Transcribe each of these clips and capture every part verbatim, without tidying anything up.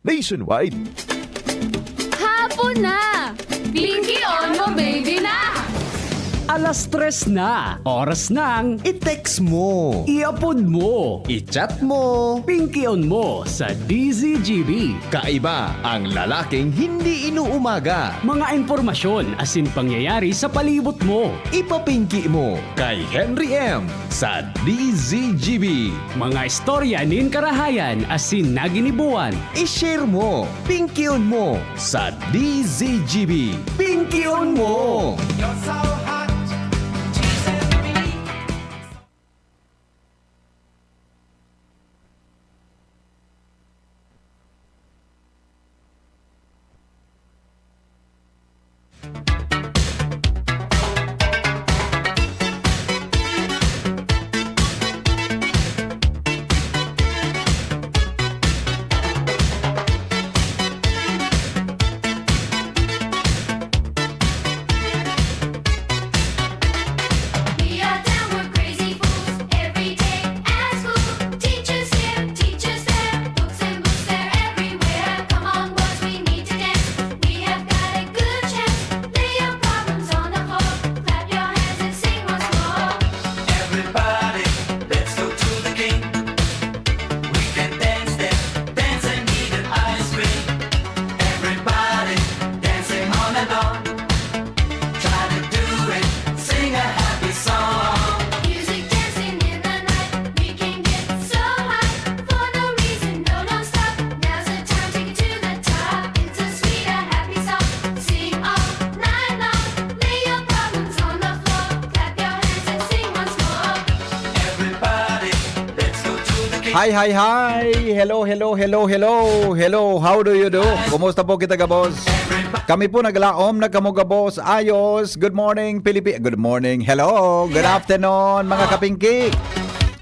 Nationwide. Hapon na! Pinky on mo, baby na! Alas tres na, oras ng I-text mo. iapod mo, I-chat mo. Pinky on mo sa D Z G B. Kaiba ang lalaking hindi inuumaga. Mga impormasyon asin pangyayari sa palibot mo. Ipapinki mo kay Henry M sa D Z G B. Mga istorya nin karahayan asin naginibuan. I-share mo, pinkion mo sa D Z G B. Pinkion mo! Hi, hi, hi! Hello, hello, hello, hello! Hello, how do you do? Kumusta po kita, gabos? Kami po naglaom na kamo, gabos. Ayos. Good morning, Pilipi-, good morning. Hello. Good afternoon, mga kapingki.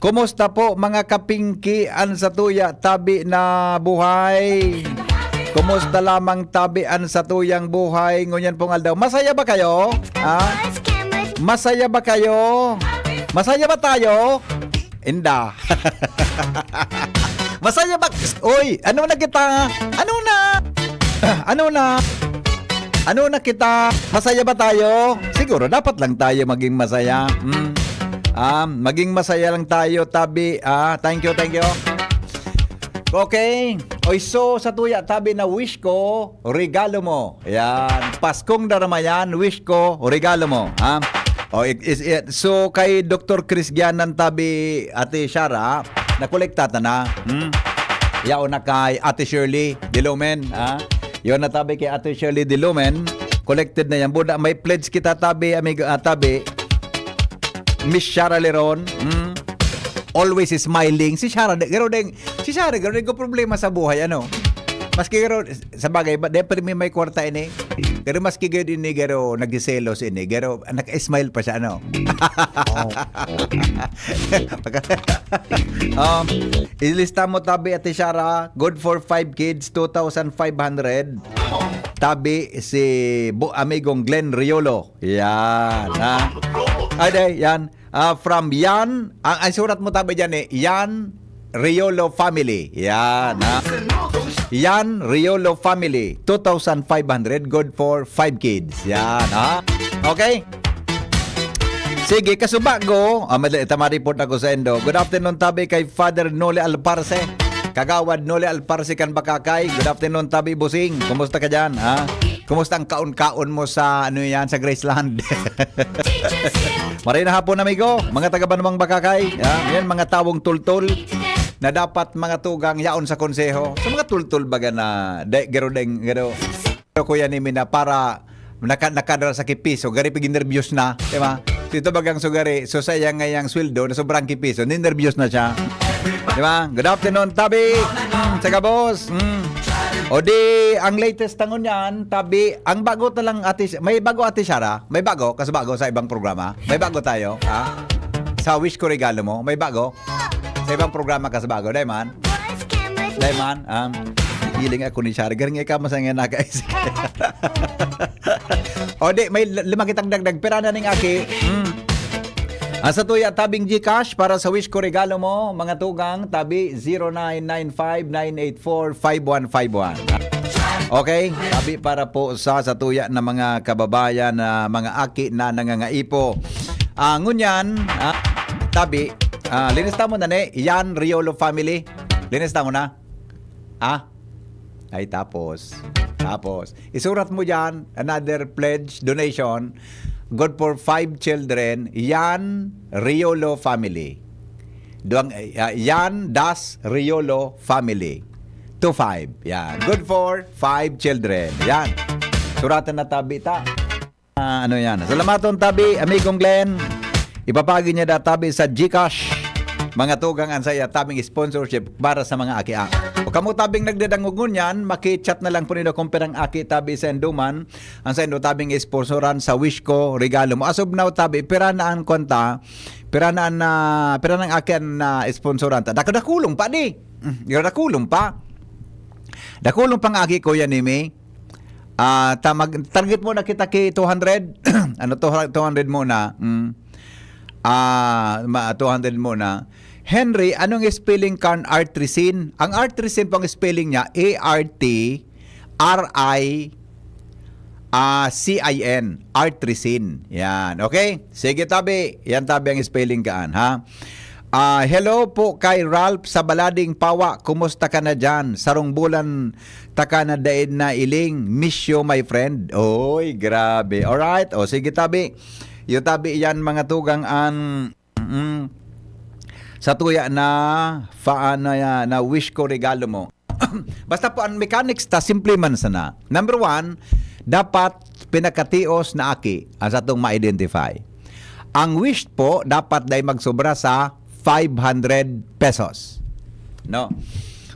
Kumusta po, mga kapingki, an satuya tabi na buhay? Kumusta lamang tabi an satuyang buhay ngunyan pong aldaw? Masaya ba kayo? Ha? Masaya ba kayo? Masaya ba tayo? Inda. Masaya ba? Oy, ano na kita? Ano na? Ano na? Ano na kita? Masaya ba tayo? Siguro dapat lang tayo maging masaya. Hmm. Ah, maging masaya lang tayo, tabi. Ah, thank you, thank you. Okay. Oy, so, satuya tabi na wish ko, regalo mo. Yan. Paskong darama yan, wish ko, regalo mo. Ha? O, i-, is-, i-, so, kay Doktor Chris Gianan tabi, Ate Shara, nakolekta ta na. Hmm? Yaon na kay Ate Shirley Dilumen, ha? Yaon na tabi kay Ate Shirley Dilumen. Collected na yan. Buda, may pledge kita tabi, amigo, ah, tabi. Miss Shara Leron. Hmm? Always smiling. Si Shara, de, garo deng, si Shara, garo deng ko problema sa buhay, ano? Maski garo, sa bagay, ba, de, pero may, may kwarta ini. Pero maski garo ini, garo, nagsiselos ini, garo, naka-smile pa siya, ano? um, ilista mo tabi, Ate Shara, good for five kids, two thousand five hundred. Tabi, si bu-, amigong Glenn Riolo. Yan, ha? Ay, day, yan. Ah, from Yan, ang, ang surat mo tabi dyan eh, Yan Riolo family. Yan, ha? Yan Riolo family, two thousand five hundred, good for five kids. Yan, ha? Okay? Sige, kasubago, ah, madali, tama report ako sa Indo. Good afternoon, tabi kay Father Noli Alparse. Kagawad Noli Alparse kan Bakakay. Good afternoon, tabi Busing. Kumusta ka dyan, ha? Kumusta ang kaon-kaon mo sa, ano yan, sa Graceland? Maray na hapon, amigo. Mga taga Banwang Bakakay. Ha? Yan, mga tawong tultol na dapat mga tugang yaon sa konseho. Sa mga tultol baga na, de, garo deng, garo. Pero kuya ni Mina, para naka-, nakadara sa kipiso, gari pigin nervyos na, di ba? So, ito bagang sugari, so, sa iyang ngayang sweldo, na sobrang kipiso, ninervyos na siya. Di ba? Good afternoon, tabi. Mm, sa gabos. Mm. O di, ang latest tangon niyan, tabi, ang bago talang ate, may bago, Ate Shara? May bago? Kasi bago sa ibang programa? May bago tayo, ha? Sa Wish Ko Regalo Mo, may bago? Sa ibang programa ka sa bago, Diamond? Diamond, um, hiling ako ni Shari. Garing ikaw, masaya nga nakaisip. O di, may l-, lima kitang dagdag. Pera na ning aki. Mm. Asa tuya tabing GCash para sa wish ko regalo mo, mga tugang, tabi zero nine nine five nine eight four five one five one. Okay, tabi para po sa satuya na mga kababayan na mga aki na nangangaipo. Ah, ngunyan, ah, tabi, ah, linista mo na ni, yan, Riolo family. Linista mo na? Ah? Ay, tapos. Tapos, isurat mo dyan, another pledge, donation, good for five children, yan, Riolo family. Duang, ah, yan, das, Riolo family. To five. Yan. Good for five children. Yan. Suratan na tabi ta. Ah, ano yan? Salamaton tabi, amigong Glenn. Ipapagi niya da tabi sa GCash. Mga tugang an saya tabing sponsorship para sa mga aki. Ah, o kamo tabing nagdadangog ngunyan, maki-chat na lang po nindo kung pirang aki tabi sa Enduman. Ang sa Endo tabing sponsoran sa wish ko, regalo mo. As of now, tabi, pira na ang kwanta, pira na ang, ah, pira na ang aki an na sponsoran ta. Dako-, dakulong pa, di? Mm, dakulong pa. Dakulong pa nga aki, Kuya Nimi. Ah, ta mag-, target mo na kita ki two hundred. Ano to, two hundred muna. Mm. Ah, ma-, two hundred muna. Henry, anong spelling kan artrisin? Ang artrisin po ang spelling niya, A R T R I, ah, C I N, artrisin. Yan, okay? Sige, tabi. Yan, tabi ang spelling kaan, ha? Ah, hello po kay Ralph sa Balading Pawa. Kumusta ka na diyan? Sarong bulan taka na daid na iling. Miss you, my friend. Oy, grabe. Alright. O, sige, tabi. Yo, tabi yan, mga tugang, an, mm, sa tuya na, fa-, na, na wish ko regalo mo. Basta po, ang mechanics ta, simple man sana. Number one, dapat pinakatios na aki ang satong ma-identify. Ang wish po, dapat dai magsobra sa five hundred pesos. No?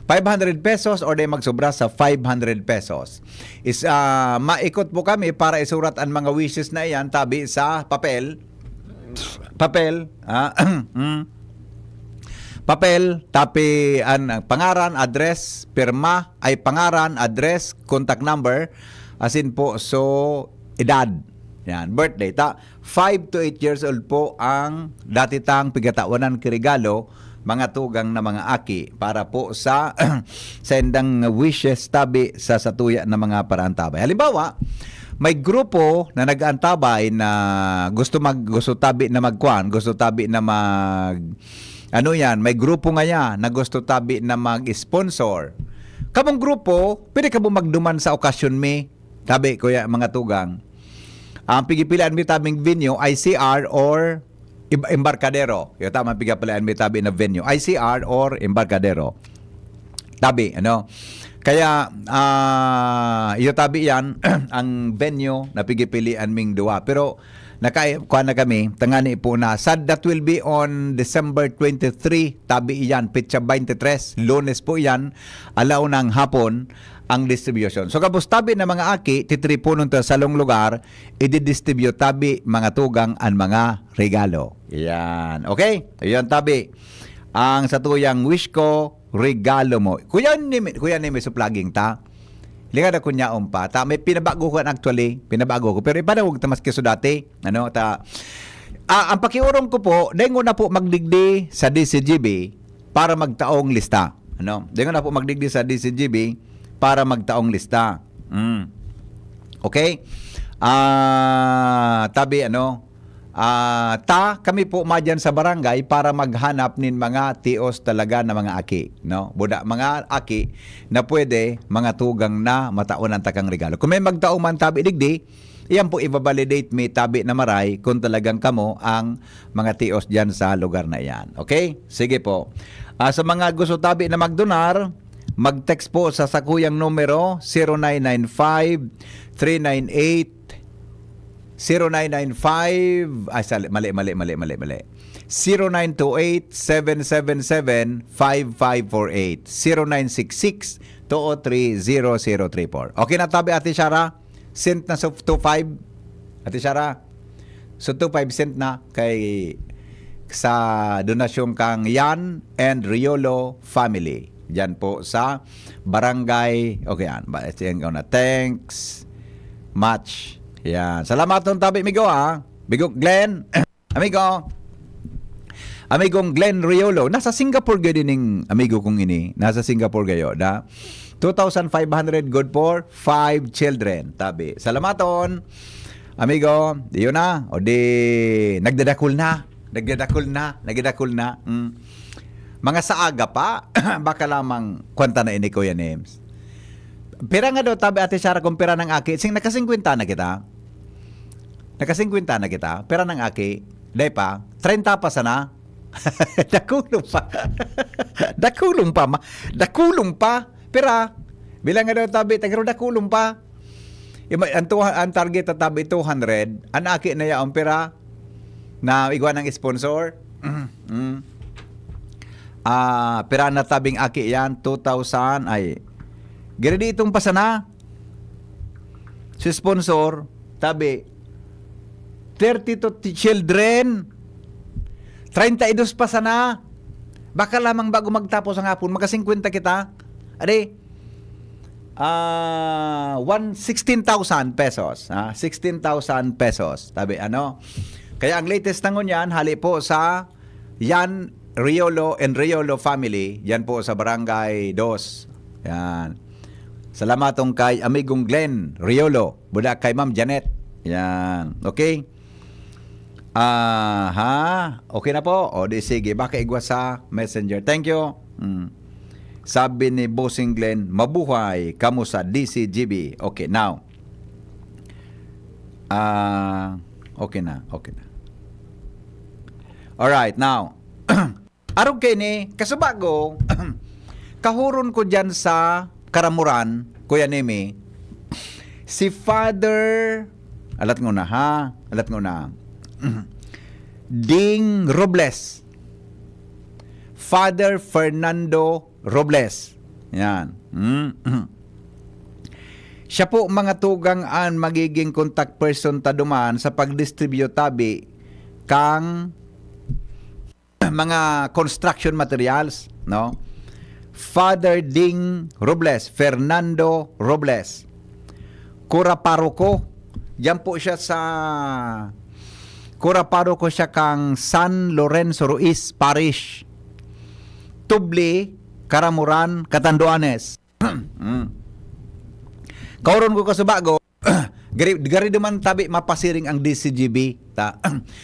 Five hundred pesos or dai magsobra sa five hundred pesos. Is, ah, maikot po kami para isurat ang mga wishes na iyan tabi sa papel. Papel, ah, mm. Papel, tapi an, ang pangaran, address, pirma, ay pangaran, address, contact number, asin po, so, edad. Yan, birthday. Ta, five to eight years old po ang dati tang pigatawanan ki regalo, mga tugang na mga aki, para po sa, sa indang wishes tabi sa satuya na mga paraantabay. Halimbawa, may grupo na nag-aantabay na gusto mag-, gusto tabi na magkuan, gusto tabi na mag-, ano yan, may grupo ngaya na gusto tabi na mag-sponsor. Kamong grupo, pwede kamo magduman sa okasyon mi, tabi, kuya, mga tugang. Ang pigipilaan mi tabing venue, I C R or Em-, Embarcadero. Iyo tama, pigipilaan mi tabi na venue, I C R or Embarcadero. Tabi, ano? Kaya, ah, iyo tabi yan, ang venue na pigipilian ming duwa. Pero, naka-, kuha na kami, tangani po na. Sad, that will be on December twenty-three, tabi iyan, petsa twenty-three, Lunes po iyan, alauna ng hapon, ang distribution. So, gabos tabi na mga aki, titriponon ta sa salong lugar, ididistribute tabi, mga tugang, ang mga regalo. Yan. Okay? Ayan, tabi. Ang satuyang wish ko, regalo mo. Kuya ni, Kuya ni, may suplaging ta. Lingad ako niya, umpa. Ta, may pinabago ko, actually. Pinabago ko. Pero ipanawag ta maski so dati. Ano, ta, ah, ang pakiurong ko po, dengo na po magdigdi sa D C G B para magtaong lista. Ano? Dengo na po magdigdi sa D C G B para magtaong lista. Mm. Okay? Ah, tabi, ano, ah, ta, kami po madyan sa barangay para maghanap nin mga tios talaga na mga aki, no? Buda, mga aki na pwede, mga tugang na mataon ang takang regalo. Kung may magtaong man tabi digdi, iyan po ibabalidate mi tabi na maray kung talagang kamo ang mga tios dyan sa lugar na iyan. Okay? Sige po. Ah, sa mga gusto tabi na magdonar, mag-text po sa sakuyang numero, zero nine nine five, three nine eight, zero nine nine five, ay, sali-, mali, mali, mali, mali, mali. Zero nine two eight, seven seven seven, five five four eight, zero nine six six, two oh three, zero zero three four. Okay na tabi, Ate Shara? Sent na sa two five, Ate Shara? So, two five sent na kay, sa donasyon kang Yan and Riolo family. Diyan po sa barangay, okay, yan. Ba, ito yung una. Thanks much. Yan. Salamaton tabi, migo, ha? Migo Glenn. Amigo. Amigong Glenn Riolo, nasa Singapore gayod ining amigo kong ini. Nasa Singapore gayod, ha? Two thousand five hundred, good for five children. Tabi. Salamaton. Amigo, yun na. O di, nagdadakul na. Nagdadakul na. Nagdadakul na. Mm. Mga sa aga pa, baka lamang kwanta na ini, Kuya Nims. Pira nga daw, tabi Ate Sara, kung pira ng aki? Sing, nakasingkwenta na kita? Nakasingkwenta na kita? Pira ng aki? Dai pa? Treinta pa sana? Dakulong pa. Dakulong pa, ma-, dakulong pa. Pira? Bilang nga daw, tabi, tagro dakulong pa. Ima-, ang, tuha-, ang target na, tabi, two hundred. Ang aki na yaon, pira? Na igwa ng sponsor? Mm. Ah, pira na, tabing aki yan? Two thousand, ay. Giri di itong pa sana. Si sponsor, tabi, thirty-two ti-, children. Treinta y dos pa sana. Baka lamang bago magtapos ang hapon, maka-singkwenta kita. Ade, ah, one, sixteen thousand pesos, ha? Sixteen thousand pesos. Tabi, ano? Kaya ang latest na ngunyan, hali po sa Yan Riolo and Riolo family, yan po sa Barangay Dos. Yan. Salamat tong kay amigong Glenn Riolo, buda kay Ma'am Janet. Yan. Okay? Aha. Okay na po. O di sige, baka igwa sa messenger. Thank you. Mm. Sabi ni Bossing Glenn, "Mabuhay kamo sa D C G B." Okay, now. Ah, okay na, okay na. Alright, now. Arog kaini, kasubago, kahuron ko diyan sa Karamuran, Kuya Nemi, si Father, alat nguna ha, alat nguna. Ding Robles. Father Fernando Robles. Yan. Mm. Siya po, mga tugang, an magiging contact person ta duman sa pag-distribute tabi kang mga construction materials, no? Father Ding Robles, Fernando Robles. Kura paroko. Diyan po siya sa, kura paroko siya kang San Lorenzo Ruiz Parish. Tubli, Karamuran, Catanduanes. Mm. Kauron ko kasubago, gari, gari duman tabi mapasiring ang D C G B. Ta,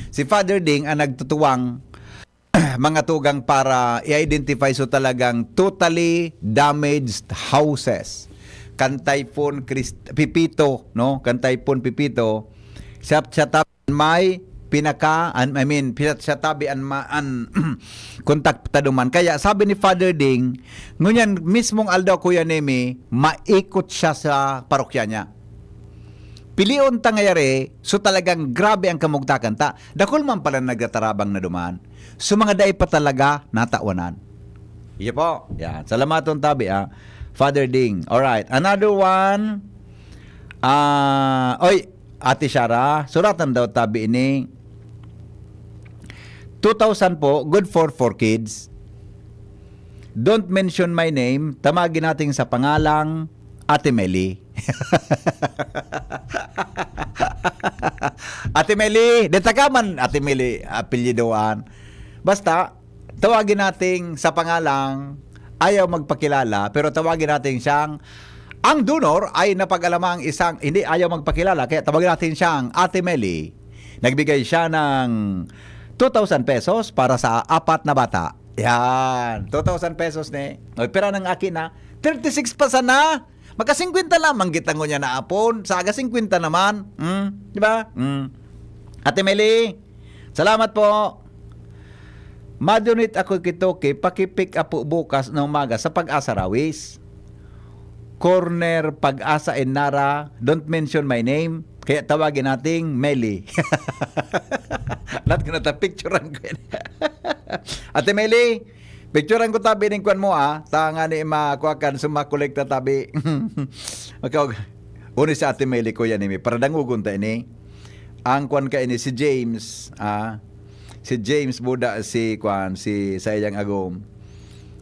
si Father Ding ang nagtutuwang, mga tugang, para i-identify so talagang totally damaged houses. Kan Typhoon Krist-, Pepito, no? Kan Typhoon Pepito, siya, siya ta-, may pinaka, an-, I mean, siya, siya tabi an ma-, an contact ta duman. Kaya sabi ni Father Ding, ngunyan mismong aldaw, Kuya Nemi, maikot siya sa parokya niya. Pilion ta ngayari, so talagang grabe ang kamugtakan ta. Dakul man pala nagtatarabang na duman. So mga dai pa talaga natawanan. Iyo po. Yan. Salamaton tabi, ah. Father Ding. Alright. Another one. Ah, oy, Ate Shara, suratan daw tabi ini. Two thousand po, good for four kids. Don't mention my name, tamagin natin sa pangalang Ate Meli. Ate Meli, deta ka man, Ate Meli, apelyidoan. Basta, tawagin natin sa pangalang ayaw magpakilala, pero tawagin natin siyang, ang donor ay napag-alamang isang, hindi, ayaw magpakilala, kaya tawagin natin siyang Ate Meli. Nagbigay siya ng two thousand pesos para sa apat na bata. Yan, two thousand pesos ni. O, pira ng aki na? Thirty-six pa sana. Magka-singkwenta lamang kita ngunyan na apon. Sa aga, singkwenta naman. Hmm? Di ba? Hmm. Ate Meli, salamat po. Madunit ako kitoki, paki-pick up po bukas na umaga sa Pag-asa Rawis. Corner Pag-asa and Nara, don't mention my name. Kaya tawagin nating Meli. Lahat ko nata, picturean ko yan. Ate Meli, picturean ko tabi ning kwan mo, ah. Ta nga ni makuha kan sumakolekta tabi. Makaog-, uni si Ate Meli, Kuya Nemi. Para dangogon ta ini. Ang kwan ka ini, si James, ah. Si James Buda, si kwan, si Sayang Agom.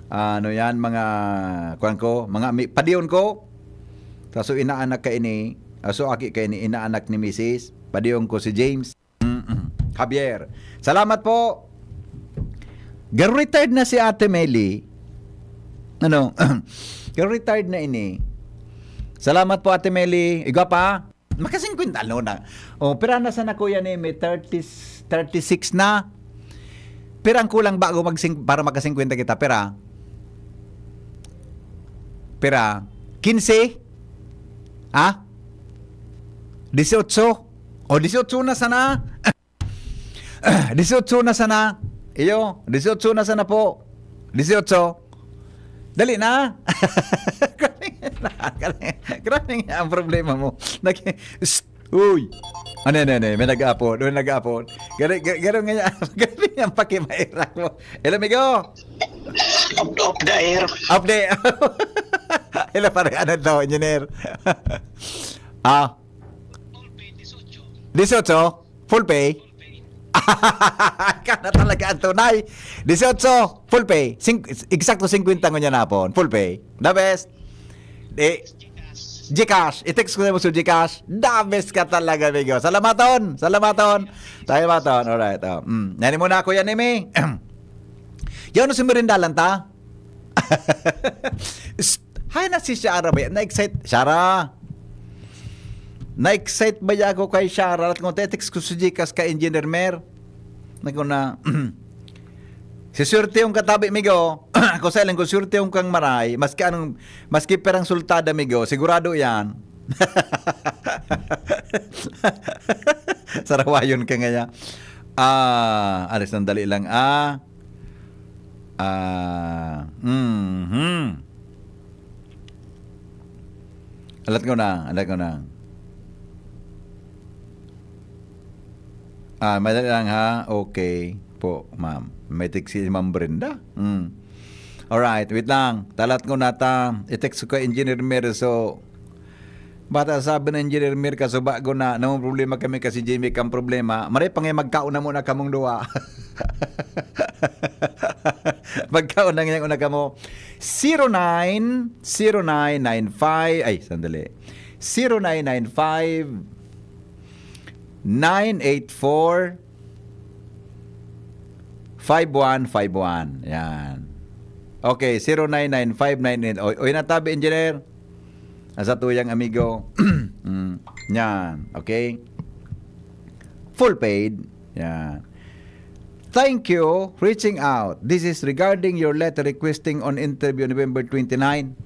Ano yan, mga, kwan ko, mga ami-, padiyon ko. Kaso inaanak ka ini, aso aki ka ini, inaanak ni misis. Padiyon ko si James. Mm-mm. Javier. Salamat po. Garo retired na si Ate Meli. Ano? Garo retired na ini. Salamat po, Ate Meli. Igwa pa? Maka-singkwenta, ano na? Oh, pira na sana, Kuya Neme? Thirty, thirty-six na. Pira ang kulang bago mag-sing-, para maka-singkwenta kita? Pira? Pira? Quince? Ha? Dieciocho? O, dieciocho na sana. Dieciocho na sana. Iyo, dieciocho na sana po. Dieciocho. Dali na. Grabe nga, grabe nga ang problema mo. Nag-, Shh! Uy! Ano, ano, ano? May nag-aapod. May nag-aapod. Garo, garo, garo nga yan. Grabe nga ang pakimairak mo. Hello, amigo. Off, off the air. Update. Hello, pare. Ano daw, engineer? Ah. Dieciocho? Full pay? Ikaw na talaga ang tunay. Dieciocho, full pay. Sing-, eksakto singkwenta ngunyan hapon. Full pay. The best. Eh, GCash. I-text ko na mo sa GCash. The best ka talaga, amigo. Salamaton. Salamaton. Salamaton. Alright. Oh. Mm. Nani mo na, Kuya Nimi. Yaw na si Mirindalan ta. Shh! Hay na si Shara ba? Na-excite. Shara! Na-excite ba ako kay Shara? At kung text ko si GCash ka Engineer Mer? Nako na. Si swerte yung katabi, migo. Ako sa ilang ko, swerte yung kang maray. Maski anong, maski perang sultada, migo. Sigurado yan. Sarawayon ka ngaya. Ah, alis ng dali lang. Ah, ah, mhm. Alat ko na, alat ko na. Ah, madali lang ha. Okay po, ma'am. May text si Ma'am Brenda. Mm. Alright, wait lang. Talat ko na ta. I-text ko kay Engineer Mer. So, bata sabi ng Engineer Mer, kaso bago na, namang problema kami kasi Jimmy kang problema. Maray pa nga magkaon na muna kamong duwa. Magkaon na ngayon una kamo. Zero nine, zero nine nine five, ay, sandali. Zero nine nine five, nine eight four, five one five one. Yan. Okay, zero nine nine five nine eight. Oy, oy, natabi, engineer. Ang sa tuyang amigo. Mm, yan. Okay? Full paid. Yan. Thank you, reaching out. This is regarding your letter requesting on interview November twenty-nine.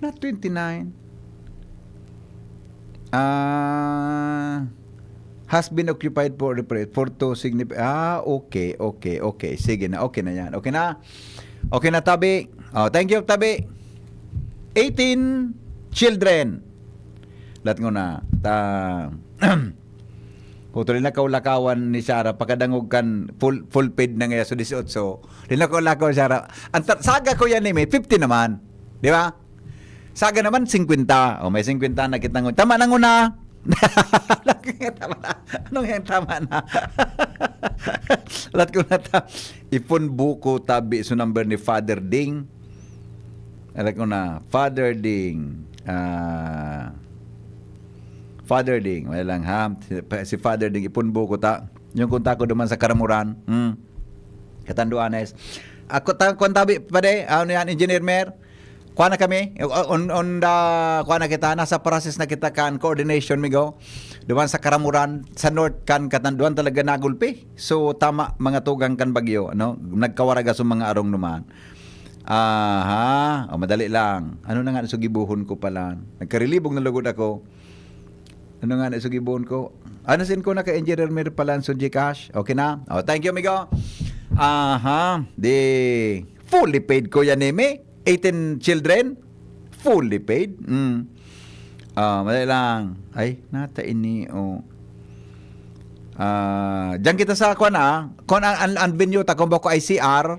Not twenty-nine. Ah, has been occupied for, for two signif-, ah, okay, okay, okay. Sige na, okay na yan. Okay na? Okay na, tabi. Oh, thank you, tabi. Eighteen children. Lahat ko na. Ta, Puto, linakaw-lakawan ni Sarah, pagkadangog kan full, full paid na ngaya sa dieciocho. Linakaw-lakaw ni Sarah. Ang ta-, saga ko yan ni May, fifty naman. Di ba? Saga naman, singkwenta. O, may singkwenta na kita ngun-, tama na nguna. Tama na. Anong yung tama na? Lahat ko na ta-, ipon buko tabi sa number ni Father Ding. Alam ko na, Father Ding. Ah, Father Ding, wala lang ha. Si, si Father Ding, ipon buko ta. Yung kunta ko duman sa Karamuran. Hmm. Katanduanes. Ako, ta, kung tabi, pare, ano yan, Engineer Mer? Kuha na kami. On, on the, kuha na kita. Nasa process na kita kan coordination, migo. Duman sa Karamuran, sa North kan, katanduan talaga nagulpi. So, tama, mga tugang kan bagyo, ano? Nagkawaraga sa mga arong naman. Aha, o, madali lang. Ano na nga, sugibuhon ko pala. Nagkarilibog na lugod ako. Ano nga na sugibuon ko? Ano sin ko na kay Engineer Mir Palanso GCash? Okay na? Oh, thank you, amigo. Aha, di fully paid ko yan, eh, may eighteen children. Fully paid. Mm. Ah, madali lang. Ay, nata ini, oh. Ah, diyan kita sa, kuwan, ah. Kung ang, ang, ang venue ta, kung bako I C R,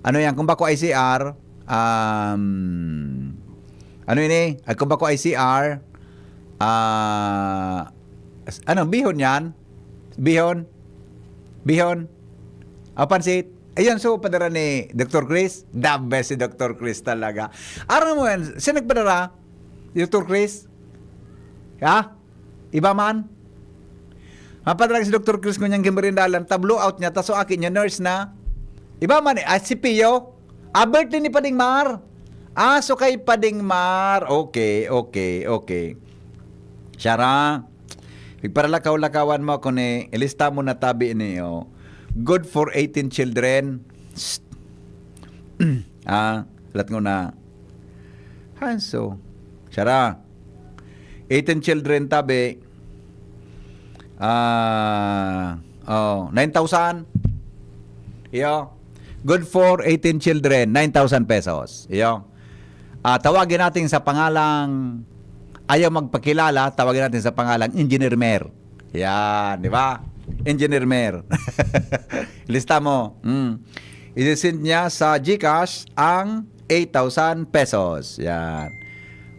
ano yan, kung bako I C R, um, ano ini? Ay, kung bako I C R, ah, as-, ano, bihon yan? Bihon? Bihon? Ah, pansit? Ayun, so, padara ni Doktor Chris. The best si Doktor Chris talaga. Aram mo yan, sino nagpadara? Doktor Chris? Ha? Iba man? Mapadrag si Doktor Chris ngunyan ginmerindalan, ta-blow out niya, ta so aki niya nurse na. Iba man eh, ah, si Pio. Ah, birthday ni Pading Mar. Ah, so kay Pading Mar. Okay, okay, okay. Siya ra. Pigparalakaw-lakawan mo ako ni, ilista mo na tabi ni, oh. Good for eighteen children. Psst. Ah, lat ko na. Hanso. Siya ra. Eighteen children tabi. Ah, oh, nine thousand. Iyo. Good for eighteen children, nine thousand pesos. Iyo. Ah, tawagin natin sa pangalang ayaw magpakilala, tawagin natin sa pangalang Engineer Mer. Yan, di ba? Engineer Mer. Lista mo. Mm. Isi-send niya sa GCash ang eight thousand pesos. Yan.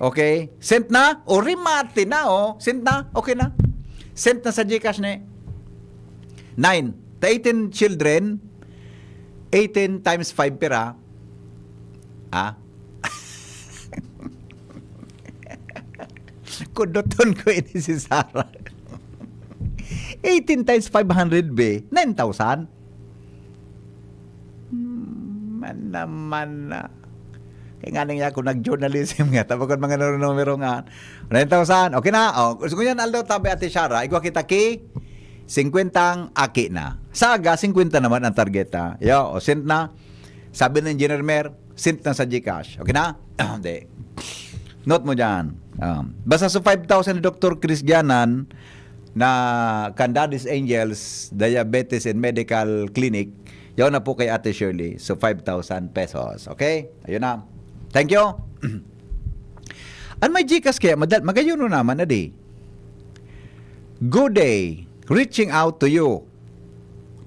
Okay? Sent na? O, remate na, oh. Sent na? Okay na? Sent na sa GCash ni. Nine. Ta eighteen children, eighteen times five pira? Ah? Kudoton ko ini si Sarah. Eighteen times five hundred, be. Nine thousand. Hmm, man naman na. Kaya nga niya ako nag-journalism nga. Tapos mga numero nga. Nine thousand. Okay na. Oh, gusto ko yan, Aldo, tabi Ate Shara. Igwa kita ki singkwenta ang aki na. Sa aga, singkwenta naman ang target, ha. Yo, o, sent na. Sabi ng Engineer Mer, sent na sa GCash. Okay na? Hindi. Note mo dyan. Um, basta sa five thousand ni Doktor Chris Gianan na kan Daddy's Angels Diabetes and Medical Clinic, yaw na po kay Ate Shirley. So, five thousand pesos. Okay? Ayun na. Thank you. An may GCash kaya, madal, magayon naman na di. Good day. Reaching out to you.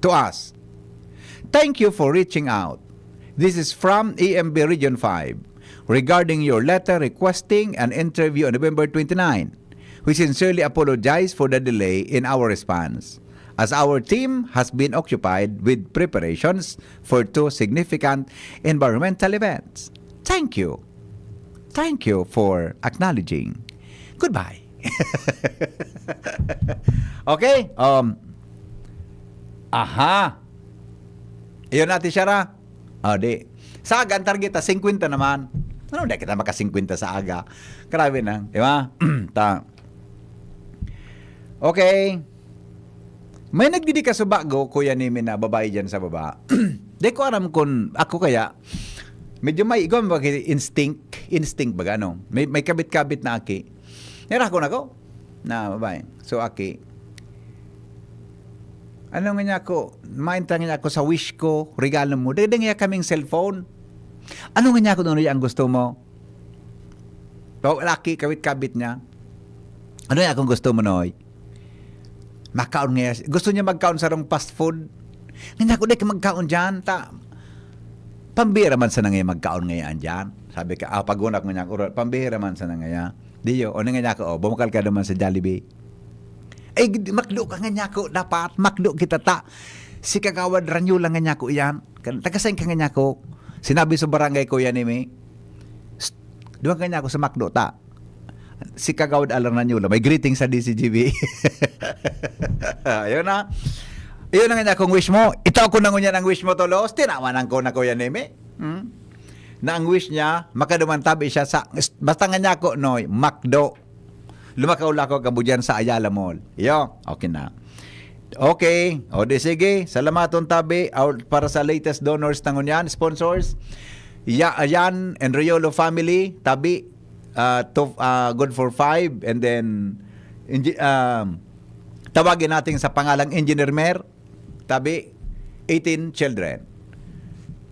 To us. Thank you for reaching out. This is from E M B Region five regarding your letter requesting an interview on November twenty-nine. We sincerely apologize for the delay in our response, as our team has been occupied with preparations for two significant environmental events. Thank you. Thank you for acknowledging. Goodbye. Okay? Um, aha. Iyon natin siya ra. O, di. Sa aga, ang target, ah, singkwenta naman. Ano, di kita maka-singkwenta sa aga. Grabe na. Di ba? Ta. Okay. May nagdidika sa bago, Kuya Nimi, na babae dyan sa baba. Di ko alam kung ako kaya, medyo may, igwa ba, instinct, instinct ba, ano? May, may kabit-kabit na aki. Nira ko na ko, na babae. So, aki, ano nga niya ako, mainta nga niya ako sa wish ko, regalo mo. Dagdag niya kaming cellphone. Ano nga niya ako doon ang gusto mo? O, laki, kabit-kabit niya. Ano niya akong gusto mo, Noy? Makaon nga. Gusto niya magkaon sa rong fast food. Nga niya ako, di ka magkaon dyan. Ta, pambira man sana nga magkaon ngayon dyan. Sabi ka, ah, pag-unak mo niya, "Uro, pambira man sana nga." Diyo, o nga niya ako, oh, bumakal ka naman sa Jollibee. Ay, gid-, makdo ka nga niya ako, dapat. Makdo kita ta. Si Kagawad Ranyo lang nga niya ako yan. Kan-, taga saan ka nga niya ako? Sinabi sa barangay ko yan, eh, may. Psst, duha ka niya ako sa makdo ta. Si Kagawad Alan Ranyo lang. May greeting sa D C G B. Ayun na. Iyon ang nga akong wish mo. Ito ako na ngunyan ang wish mo, Tolos. Tinawanan ko na ko yan, eh, may. Hmm? Na ang wish niya, makaduman tabi siya sa, basta nga niya ako, Noy, makdo. Lumakaw-lakaw ka mo dyan sa Ayala Mall. Iyo, okay na. Okay. O di sige, salamaton tabi. Out para sa latest donors na ngunyan, sponsors. Ya, Yan and Riolo family, tabi. Ah, to, ah, good for five. And then, engi-, um, tawagin natin sa pangalang Engineer Mer, tabi, eighteen children.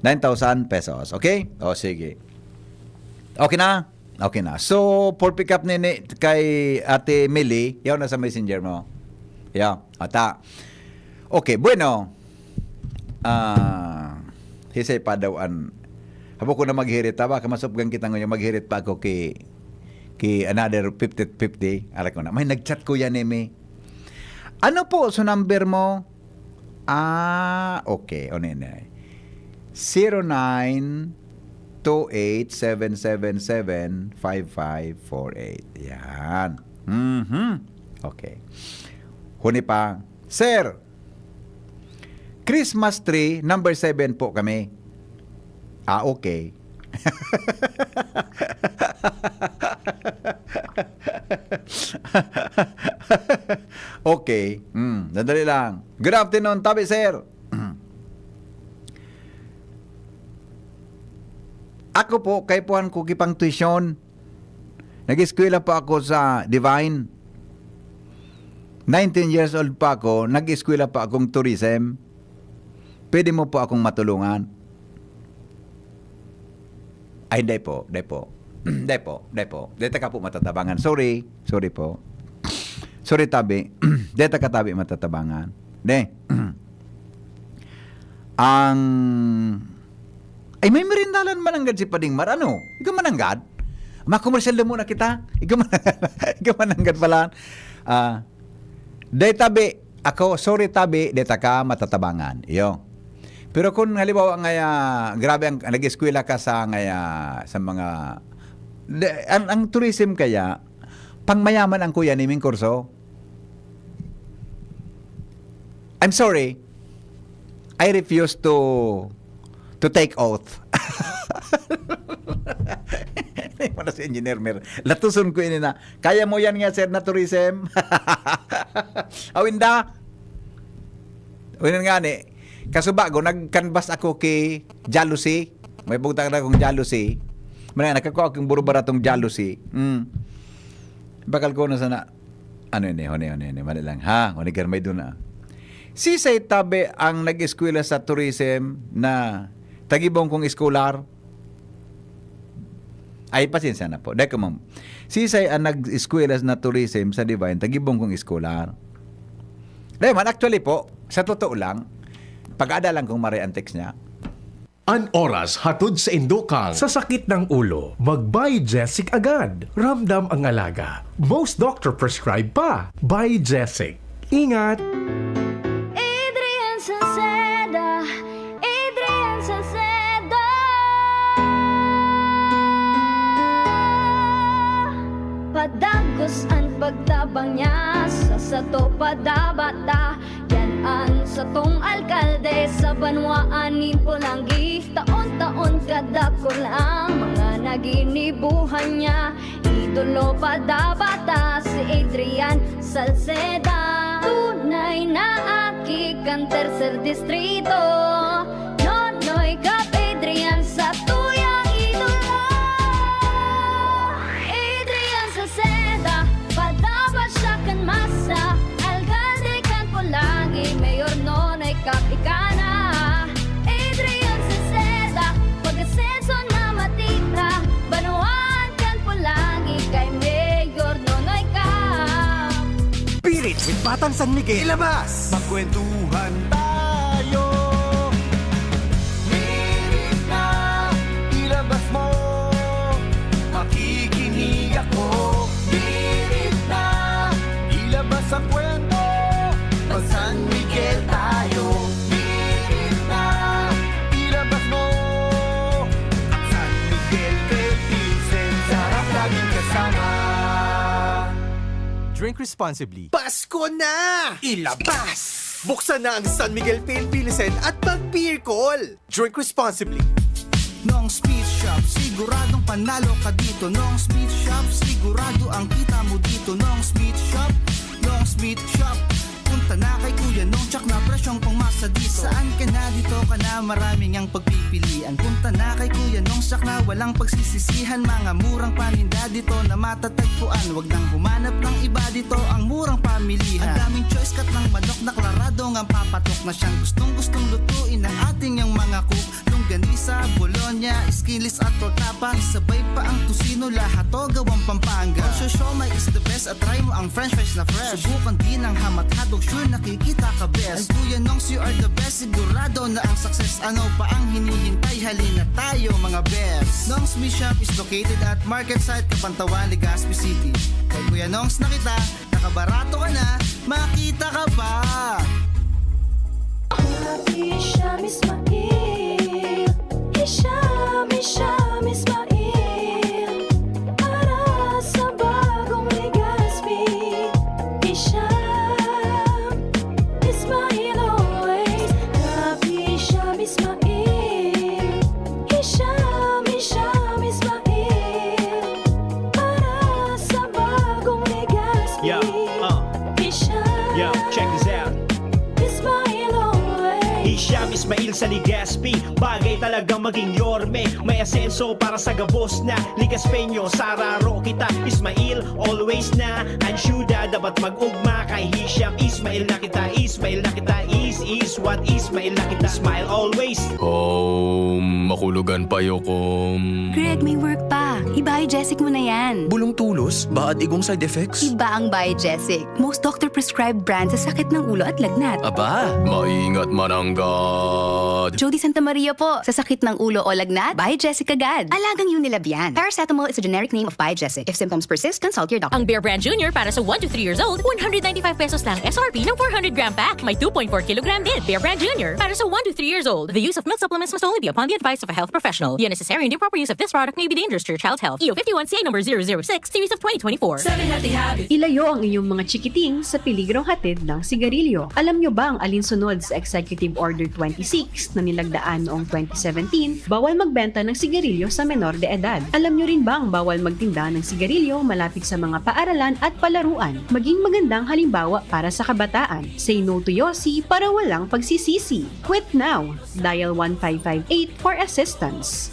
Nine thousand pesos. Okay? O, sige. Okay na? Okay na. So, for pick up nini kay Ate Millie, yaw na sa messenger mo. Yaw. Ata. Okay, bueno. Ah, hisay pa daw an, habo ko na maghirit, ta, baka masupgan kita ngayon, maghirit pa ako ki, ki another fifty fifty. Aray ko na. May nag-chat ko yan, eh, may. Ano po sa number mo? Ah, okay. O, nene. Zero nine two eight seven seven seven five five four eight. Yan. Mhm. Okay. Huni pa, Sir, Christmas tree number seven po kami. Ah, okay. Okay. Hmm, sandali lang. Good afternoon, tabi, sir. Ako po, kaipuhan ko kipang tuition. Nag-eskwela po ako sa Divine. Nineteen years old pa ako, nag-eskwela pa akong tourism. Pwede mo po akong matulungan? Ay, hindi po, hindi po. Hindi po, hindi po. Hindi ta ka po matatabangan. Sorry, sorry po. Sorry, tabi. Hindi ta ka, tabi, matatabangan. Hindi. Ang, ay, may merindalan mananggad si Pading Mar, ano? Ikaw mananggad? Makomersyal na muna kita. Ikaw mananggad, ikaw mananggad pala. Ah, dai tabi, ako, sorry tabi, dai ta ka matatabangan. Iyo. Pero kung halimbawa nga, ah, grabe ang, nag-eskwela ka sa, nga, ah, sa mga, de, ang, ang tourism kaya, pangmayaman ang kuya ni Ming Kurso? I'm sorry. I refuse to, to take oath. Ano si Engineer Mer? Latuson ko ini na. Kaya mo yan nga, sir, na tourism? Awinda? Awinda nga ni. Kasubago, nag-canvas ako ki Jalusi. May bugtak na akong Jalusi. Muna, nakakua akong buro-baratong Jalusi. Mm. Bakal ko na sana. Ano ini? Huni, huni, huni. Mali lang. Ha? Huni, garmay doon na. Si Say Tabe ang nag-eskwela sa tourism na tagibong kong eskolar. Ay, pasensya na po. Dai ko mam-, si Say ang nag-eskwela na tourism sa Divine, tagibong kong eskolar. Dai man, actually po, sa totoo lang, pag-aadalan kong maray ang text niya. An oras hatod sa indokal. Sa sakit ng ulo, mag-Biogesic agad. Ramdam ang alaga. Most doctor prescribe pa. Biogesic. Ingat! Adrian Salceda, Adrian Salceda. Padagos an pagtabang niya, sa sato padabata. Yan an satong alkalde sa banwaan nin Polangui. Taon-taon kadakul ang mga naginibuhan niya. Idolo padabata si Adrian Salceda. Tunay na aki kan tercer distrito. Nonoy Cap Adrian sa tuyang idolo. Adrian Salceda, padaba siya kan masa. Alkalde kan Polangui, Mayor Nonoy Cap ika na. Adrian Salceda, pag-asenso na matira. Banwaan kan Polangui kay Mayor Nonoy Cap. Pirit with Batang San Miguel. Ilabas! Magkwentuhan tayo. Pirit na, ilabas mo. Makikinig ako. Pirit na, ilabas ang kwento. Mag-San Miguel tayo. Pirit na, ilabas mo. San Miguel Philippines, sarap laging kasama. Drink responsibly. Pasko na! Ilabas! Buksan na ang San Miguel Pale Pilsen at mag-beer call! Drink responsibly. Nong's Meat Shop, siguradong panalo ka dito. Nong's Meat Shop, sigurado ang kita mo dito. Nong's Meat Shop, Nong's Meat Shop. Punta na kay Kuya Nong, tsak na presyong pangmasa dito. Saan ka na, dito ka na, maraming ang pagpipilian. Punta na kay Kuya Nong, tsak na walang pagsisisihan. Mga murang paninda dito na matatagpuan. Wag nang humanap ng iba, dito ang murang pamilihan. Ang daming choice, cut ng manok na klaradong ang papatok na siyang gustong-gustong lutuin ng ating yang mga cook. Longganisa, bologna, skinless at torta pa. Isabay pa ang tocino, lahat to gawang Pampanga. Ang siomai is the best at try mo ang french fries na fresh. Subukan din ang ham at hotdog, sure nakikita ka best. And Kuya Nongs, you are the best, sigurado na ang success. Ano pa ang hinihintay? Halina tayo, mga best. Nongs Meat Shop is located at Market Site, Cabanatuan, Legazpi City. Kay Kuya Nongs na kita, nakabarato ka na, makita ka pa! Happy Hisham Ismail, Hisham, Hisham Ismail. Para sa bagong Legazpi, Hisham. Yo, uh, yo, check this out. Hisham Ismail sa Legazpi, bagay talagang maging yorme. May asenso para sa gabos na Legazpeño. Sararo kita, Ismail, always na. Ansyuda, dapat mag-ugma kay Hisham Ismail na kita. Ismail na kita, is, is what, Ismail na kita. Smile always. Home, makulugan pa yokom. Greg, may work pa. I-Biogesic mo na yan. Bulong tulos, baad igong side effects? Iba ang Biogesic. Most doctor-prescribed brand sa sakit ng ulo at lagnat. Aba, maingat mananggad. Jody Santa Maria po. Sa sakit ng ulo o lagnat, Biogesic agad. Alagang Unilab yan. Paracetamol is a generic name of Biogesic. If symptoms persist, consult your doctor. Ang Bear Brand Junior para sa one to three years old, one hundred ninety-five pesos lang S R P ng four hundred gram pack. May two point four kilogram din. Bear Brand Junior para sa one to three years old. The use of milk supplements must only be upon the advice of a health professional. The unnecessary and improper use of this product may be dangerous to your child's health. E O fifty-one C A number zero zero six, series of twenty twenty-four. Ilayo ang inyong mga chikiting sa peligrong hatid ng sigarilyo. Alam nyo ba ang alinsunod sa Executive Order twenty-six na nilagdaan noong twenty seventeen? Bawal magbenta ng sigarilyo sa menor de edad. Alam nyo rin bang bawal magtinda ng sigarilyo malapit sa mga paaralan at palaruan? Maging magandang halimbawa para sa kabataan. Say no to Yossi para walang pagsisisi. Quit now! Dial one five five eight for assistance.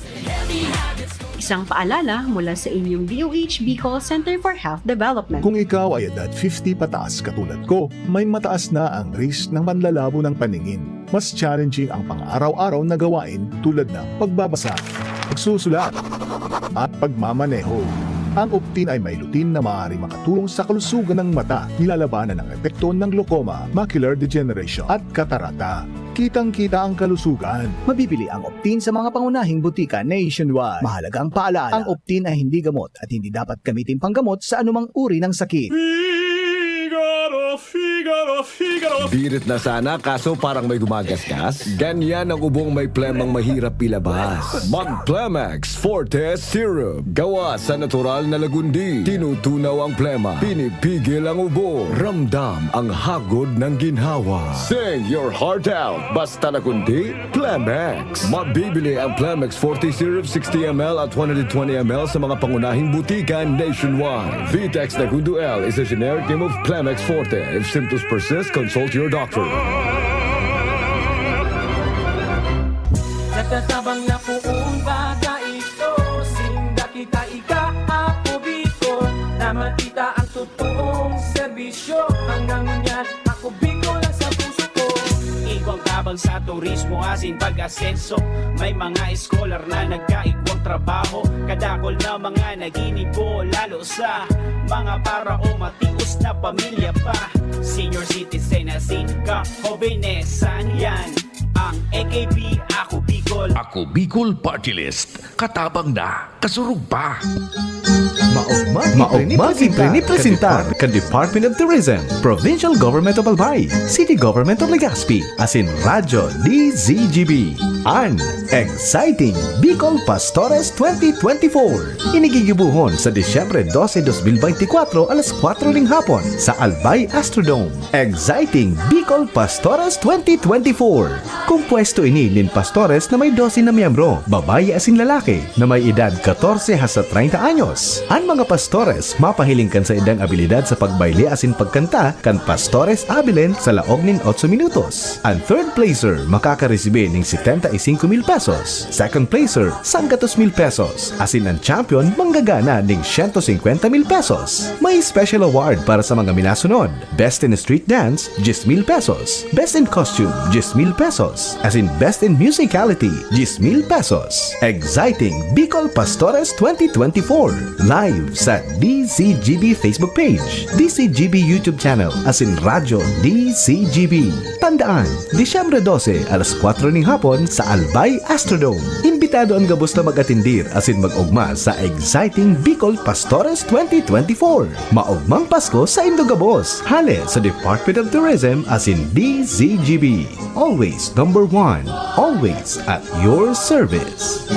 Isang paalala mula sa inyong D O H Bicol Center for Health Development. Kung ikaw ay edad fifty pataas katulad ko, may mataas na ang risk ng panlalabo ng paningin. Mas challenging ang pang-araw-araw na gawain tulad ng pagbabasa, pagsusulat, at pagmamaneho. Ang Optin ay may lutein na maaaring makatulong sa kalusugan ng mata, nilalabanan ang epekto ng glaucoma, macular degeneration, at katarata. Kitang-kita ang kalusugan. Mabibili ang Optin sa mga pangunahing butika nationwide. Mahalagang paalala, ang Optin ay hindi gamot at hindi dapat gamitin panggamot sa anumang uri ng sakit. Birit na sana, kaso parang may gumagasgas. Ganyan ang ubong may plemang mahirap ilabas. Mag Plemex Forte Syrup. Gawa sa natural na lagundi. Tinutunaw ang plema. Pinipigil ang ubo. Ramdam ang hagod ng ginhawa. Sing your heart out. Basta lagundi, Plemex. Mabibili ang Plemex Forte Syrup sixty M L at one hundred twenty M L sa mga pangunahing butika nationwide. Vitex Nagundo L is a generic name of Plemex Forte. If symptoms persist, consult your doctor. Nagtatabang na poon baga ito. Sinda kita ika, ako Bicol, na makita ang totoong serbisyo. Hanggang ngunyan, ako Bicol lang sa puso ko. Igwang tabang sa turismo asin pag-asenso. May mga eskolar na nagkaigwang trabaho. Kadakol na mga naginibo, lalo sa mga para o matios na pamilya pa. Senior citizen asin ka-jovenesan, yan ang A K P, Ako Bicol. Ako Bicol Party List. Katabang na, kasurog pa. Maogma, Maogma, Giprini presentar kan Department of Tourism, Provincial Government of Albay, City Government of Legazpi, asin Radyo D Z G B. An Exciting Bicol Pastores twenty twenty-four. Inigigibuhon sa Disyembre dose, dos mil beintikwatro, alas kwatro ning hapon sa Albay Astrodome. Exciting Bicol Pastores twenty twenty-four. Kompuesto ini nin pastores na may dose na miyembro, babayi asin lalaki, na may edad katorse hasta treinta anyos. An mga pastores mapahiling kan saindang abilidad sa pagbayle asin pagkanta kan Pastores Abilene sa laog nin otso minutos. An third placer makakaresibi ning setenta y cinco mil pesos, second placer, sanggatos mil pesos, asin an champion manggagana ning siyento singkwenta mil pesos. May special award para sa mga minasunod. Best in Street Dance, diyes mil pesos. Best in Costume, diyes mil pesos. Asin Best in Musicality, diyes mil pesos. Exciting Bicol Pastores twenty twenty-four. Live sa D Z G B Facebook page, D Z G B YouTube channel, asin Radyo D Z G B. Tandaan, Disyembre dose, alas kwatro ning hapon sa Albay Astrodome. Imbitado an gabos na mag-atendir asin mag-ogma sa Exciting Bicol Pastores twenty twenty-four. Maogmang Pasko sa indo gabos. Hale sa Department of Tourism asin D Z G B. Always number one. Always at your service.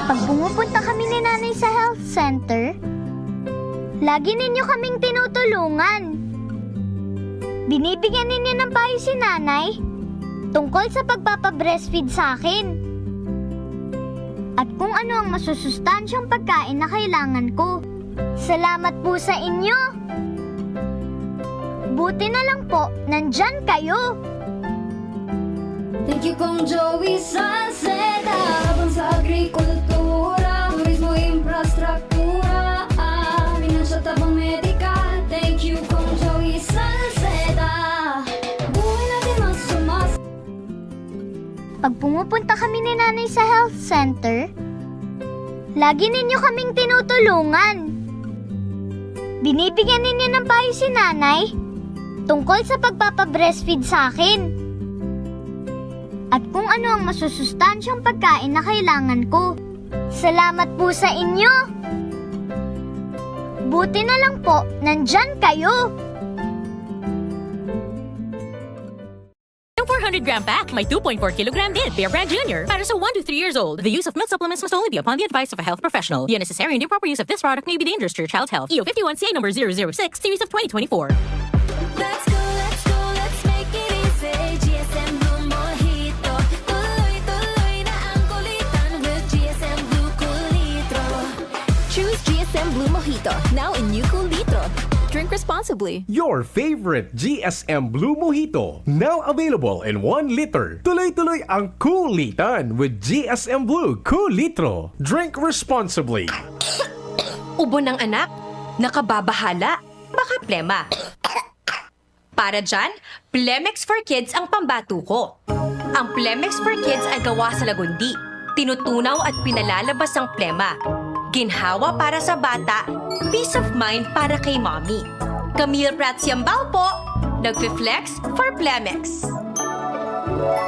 Pag pumupunta kami ni Nanay sa health center, lagi ninyo kaming tinutulungan. Binibigyan ninyo ng payo si Nanay tungkol sa pagpapa-breastfeed sa akin at kung ano ang masusustansyang pagkain na kailangan ko. Salamat po sa inyo. Buti na lang po, nandyan kayo. Thank you, Kong Joey Salceda. Tabang sa agrikultura, turismo, infrastruktura, ah, finansya, tabang medikal. Thank you, Kong Joey Salceda. Buhay natin mas sumas- Pag pumupunta kami ni Nanay sa health center, lagi ninyo kaming tinutulungan. Binibigyan ninyo ng payo si Nanay tungkol sa pagpapa-breastfeed sa akin at kung ano ang masusustansyang pagkain na kailangan ko. Salamat po sa inyo! Buti na lang po, nandyan kayo! Yung four hundred gram pack, may two point four kilogram din. Bear Brand Junior, para sa one to three years old. The use of milk supplements must only be upon the advice of a health professional. The unnecessary and improper use of this product may be dangerous to your child's health. E O fifty-one C A number zero zero six, series of twenty twenty-four. Let's go, let's go, let's make it easy. G S M Blue Mojito. Tuloy-tuloy na ang kulitan with G S M Blue Kulitro. Choose G S M Blue Mojito, now in new Kulitro. Drink responsibly. Your favorite G S M Blue Mojito, now available in one liter. Tuloy-tuloy ang kulitan with G S M Blue Kulitro. Drink responsibly. Ubo ng anak, nakababahala, baka plema. Para dyan, Plemex for Kids ang pambato ko. Ang Plemex for Kids ay gawa sa lagundi. Tinutunaw at pinalalabas ang plema. Ginhawa para sa bata, peace of mind para kay mommy. Camille Prats Yambao po, nagfi-flex for Plemex.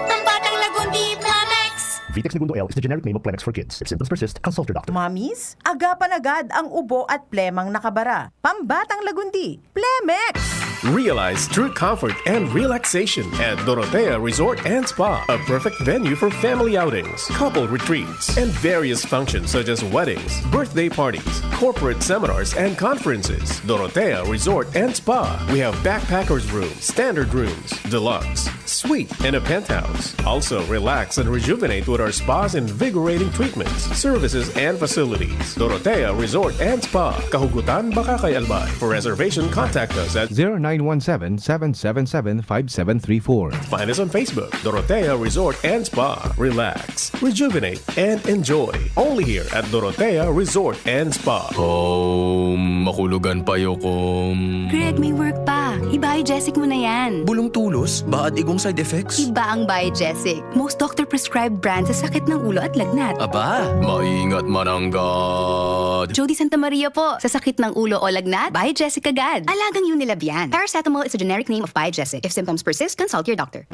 Pambatang lagundi, Plemex! Vitex Negundo L is the generic name of Plemex for kids. If symptoms persist, consult your doctor. Mommies, agapan agad ang ubo at plemang nakabara. Pambatang lagundi, Plemex! Realize true comfort and relaxation at Dorotea Resort and Spa, a perfect venue for family outings, couple retreats, and various functions such as weddings, birthday parties, corporate seminars, and conferences. Dorotea Resort and Spa. We have backpackers room, standard rooms, deluxe, suite, and a penthouse. Also, relax and rejuvenate with our spa's invigorating treatments, services, and facilities. Dorotea Resort and Spa, Kahugutan, Bacacay, Albay. For reservation, contact us at zero nine one seven, seven seven seven, five seven three four. Find us on Facebook, Dorotea Resort and Spa. Relax, rejuvenate, and enjoy. Only here at Dorotea Resort and Spa. Kom, makulugan pa yo, kom. Greg, may work pa. I-Biogesic mo na yan. Bulong tulos, baad igong side effects? Iba ang Biogesic. Most doctor-prescribed brand sa sakit ng ulo at lagnat. Aba, maingat mananggad. Jody Santa Maria po. Sa sakit ng ulo o lagnat, Biogesic agad. Alagang Unilab yan. Paracetamol is a generic name of Biogesic. If symptoms persist, consult your doctor.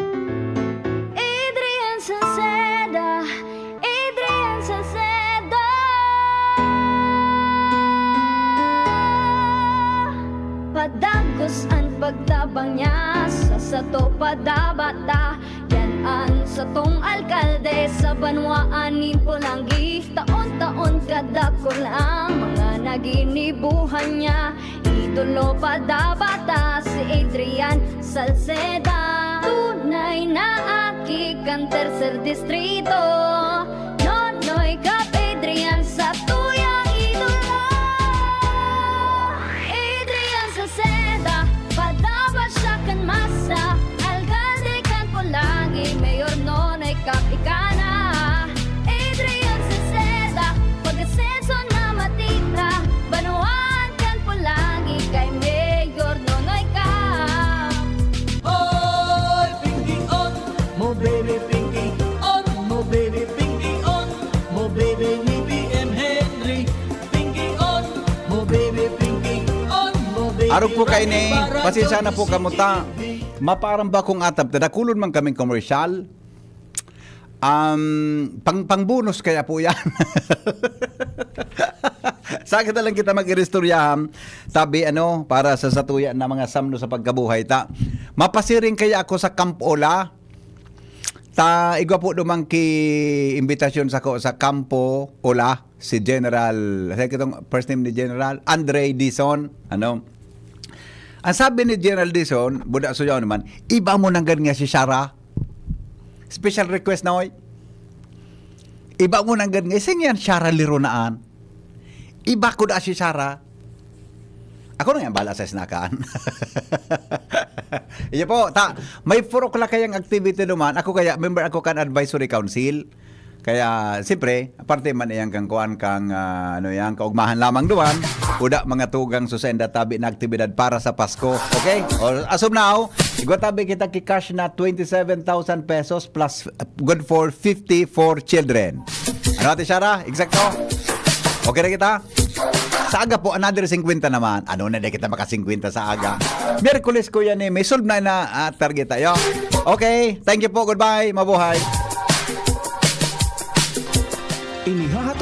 Adrian Salceda, Adrian Salceda. Padagos an pagtabang niya sa sato padabata. Yan an satong alkalde sa banwaan nin Polangui. Taon-taon kadakul ang mga naginibuhan niya. Idolo padabata si Adrian Salceda. Tunay na aki kan tercer distrito. Nonoy Cap Adrian sa tuyang idolo. Adrian Salceda, padaba siya kan masa. Alkalde kan Polangui, Mayor Nonoy Cap ika na. Adrian Salceda, pag-asenso na matira. Banwaan kan Polangui kay Mayor Nonoy Cap. Oy, Pinky On, mo baby Pinky On, mo baby Pinky On, mo baby ni B M Henry. Pinky On, mo baby Pinky On, mo baby Arog po kayo ni, Rani Barangay pasensya na po kamo ta. Maparam ba kung atap? Tadakulon man kaming komersyal. Um, pang, pang bonus kaya po yan. Sakit na lang kita mag-iristoryahan. Tabi ano, para sa satuya na mga samno sa pagkabuhay ta. Mapasiring kaya ako sa Camp Ola. Ta, igwa po dumang ki imbitasyon sa ko sa Campo Ola, si General, sa kitong first name ni General, Andre Dizon, ano. Ang sabi ni General Dizon, buda suyaw naman, iba mo nanggad nga si Shara. Special request na, oy. Iba mo nanggad nga, sing yan Shara Lironaan. Iba ko da si Shara. Ako na yan, bahala sa snackan. Iyo po, ta, may four o'clock kayang activity naman. Ako kaya, member ako kan advisory council. Kaya, siyempre, aparte man iyang kang kuan kang, ah, ano yan, kaugmahan lamang duman, uda mga tugang susenda tabi na aktibidad para sa Pasko. Okay? O, as of now, igwa tabi kita ki cash na twenty-seven thousand pesos plus, uh, good for fifty-four children. Ano, Ate Shara? Eksakto? Okay na kita? Sa aga po, another fifty naman. Ano na, di kita maka-fifty sa aga. Miyerkules, Kuya Neme. Solve na na, ah, target tayo. Okay, thank you po. Goodbye. Mabuhay. Inihahatod